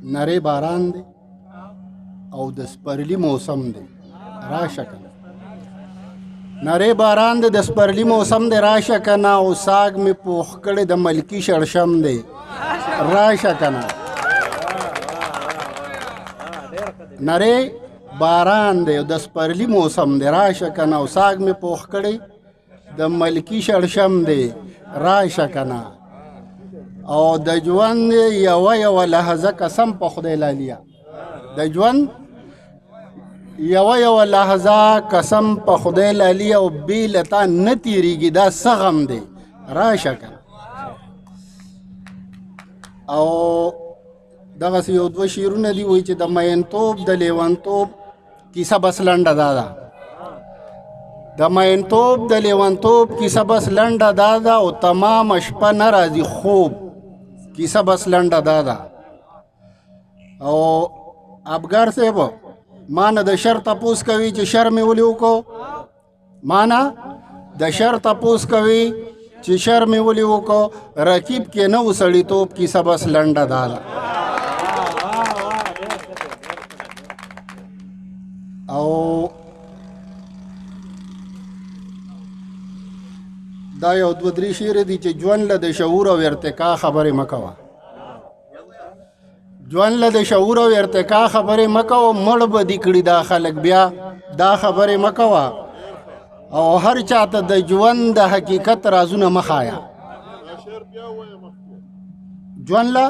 نری باران دی او د سپرلی موسم دی، راشه کنه. نری باران دی، د سپرلی موسم دی، راشه کنه. او ساګ می پوخ کړی د ملکی شړشم دی، راشه کنه. نری باران دی او د سپرلی موسم دی، راشه کنه. او ساګ می پوخ کړی د ملکی شړشم دی، راشه کنه. او د ژوند یوه یوه لحظه قسم په خدای لالیه، د ژوند یوه یوه لحظه قسم په خدای لالیه او بې له تا نه تېرېږي، دا څه غم دی، راشه کنه. او دغسې یو دوه شعرونه دي، وایي چې د مینتوب د لیونتوب کیسه بس لنډه دا ده، د مینتوب د لیونتوب کیسه بس لنډه دا ده، او تمام شپه نه راځي خوب، کیسه بس لنډه دا ده. او ابګار صاحب ما نه د شر تپوس کوي چې شر مې ولې وکړو، ما نه د شر تپوس کوي چې شر مې ولې وکړو، رقیب کې نه و سړیتوب، کیسه بس لنډه دا ده. او دا یو دوه درې شعر دي چې ژوند له د شعور او ارتقا خبرې مه کوه، ژوند له د شعور او ارتقا خبرې مه کوه، مړ به دي کړي دا خلک بیا دا خبرې مه کوه. او هر چاته د ژوند د حقیقت رازونه مه ښایه، ژوند له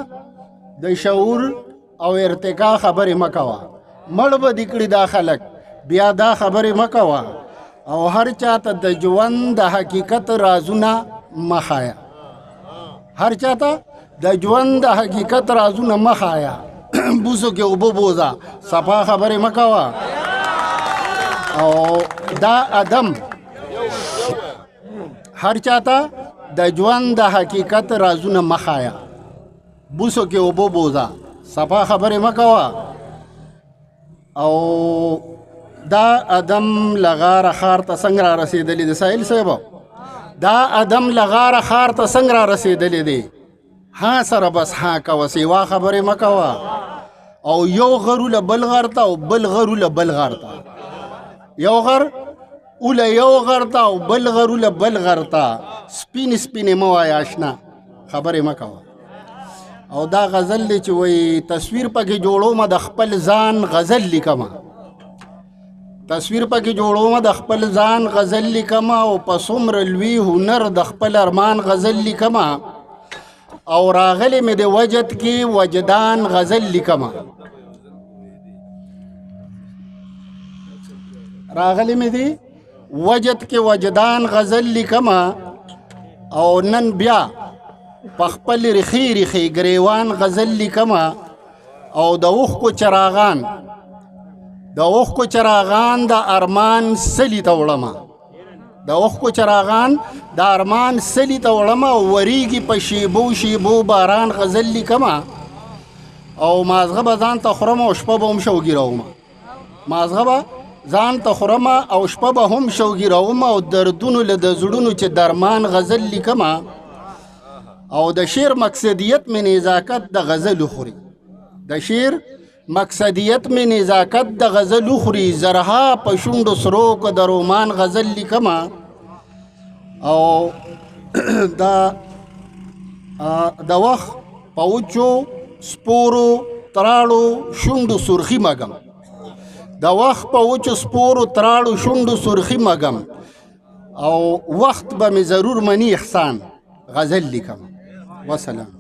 د شعور او ارتقا خبرې مه کوه، مړ به دي کړي دا خلک بیا دا خبرې مه کوه. او هر چاته د ژوند د حقیقت رازونه مه ښایه، هر چاته د ژوند د حقیقت رازونه مه ښایه، بوسو کې اوبه بوزه صفا خبرې مه کوه. او دا ادم هر چاته د ژوند د حقیقت رازونه مه ښایه، بوسو کې اوبه بوزه صفا خبرې مه کوه. او دا ادم له غاره ښار ته څنګه را رسېدلی دی ساحل صاحب، دا ادم له غاره ښار ته څنګه را رسېدلی دی، ها سره بس ها کوه سیوا خبرې مه کوه. او یو غر له بل غر ته او بل غر له بل غر ته، یو غر له یو غر ته او بل غر له بل غر ته، سپینې سپینې مه وایه اشنا خبرې مه کوه. او دا غزل دی چې وایي تصویر پکې جوړومه د خپل ځان غزل لیکمه، تصویر پکې جوړومه د خپل ځان غزل لیکمه، او په څومره لوی هنر د خپل ارمان غزل لیکمه، او راغلی مې د وجد کې وجدان غزل لیکمه، راغلی مې دی وجد کې وجدان غزل لیکمه، او نن بیا په خپل ریښې ریښې ګریوان غزل لیکمه، او د اوښکو چراغان، د اوښکو چراغان د ارمان سلی ته وړمه، د اوښکو چراغان د ارمان سلی ته وړمه، او وریږي په شیبو شیبو باران غزل لیکمه، او مازغه به ځان ته خورم او شپه به هم شوګیرومه، مازغه به ځان ته خورمه او شپه به هم شوګیرومه، او دردونو له د زړونو چې درمان غزل لیکمه، او د شعر مقصدیت مې نزاکت د غزل خوري، د شعر مقصدیت مې نزاکت د غزل خوري، زرها په شونډو سرو که د رومان غزل لیکمه. او دا د وخت په وچو سپورو تراړو شونډو سرخي مګم، د وخت په وچو سپورو تراړو شونډو سرخي مګم، او وخت به مې ضرور مني احسان غزل لیکم. وسلام.